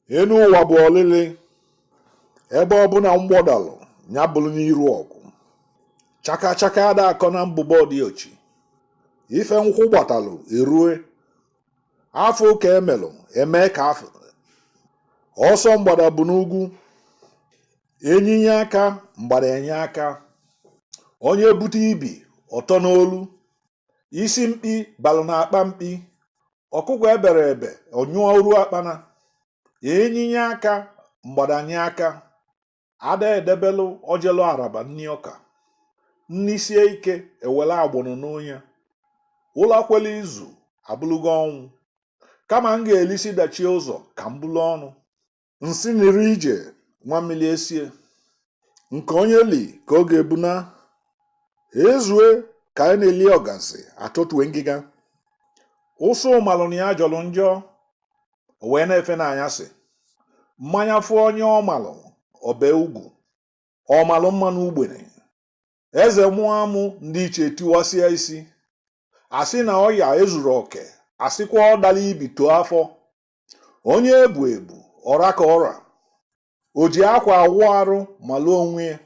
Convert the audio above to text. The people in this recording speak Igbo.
Enu ụwa bụ ọlịlị, ebe ọbụla mgbọ dalụ ya bụrụ n'iru ọgụ. Chaka chaka ada akọ na mbụbọ diochi. Ife nkwụ gbatalụ erue. Afọ ka emelụ eme ka afọ. Ọsọ mgbada bụ n'ugwu. Enyi nye aka, mgbada enye aka. Onye bute ibi, ọ tọ n'olu. Isi mkpi balụ n'akpa mkpi. Ọkụkọ ebere ebe ọ nyụọ uru akpana. Enyi nye aka, mgbada nye aka. Ada edebelụ ojelu araba nni ọka. Nni sie ike, ewele agbụnụ nụọ ya. Ụla kwele izu abụlụgo ọnwụ. Kama m ga-elisi dachie ụzọ ka m bulu ọnụ. Nsị niri ije nwa mmili esie. Nke onye li ka ọ ga-ebu naa. Ezue ka anyị na-eli ọgazi atọtue ngịga. Ụsụ malụ na ya jọrọ njọ, o wee na-efe n'anyasị. Mmanya fụ onye ọ malụ, o bee ugwu. Ọ malụ mma n'ugbene. Eze mụọ amụ, ndị ichie etiwasịa isi. Asị na ọya ezuru oke, asịkwa ọ dala ibi too afọ. Onye ebu ebu, ọra ka ọra. O ji akwa awụ arụ malụ onwe ya.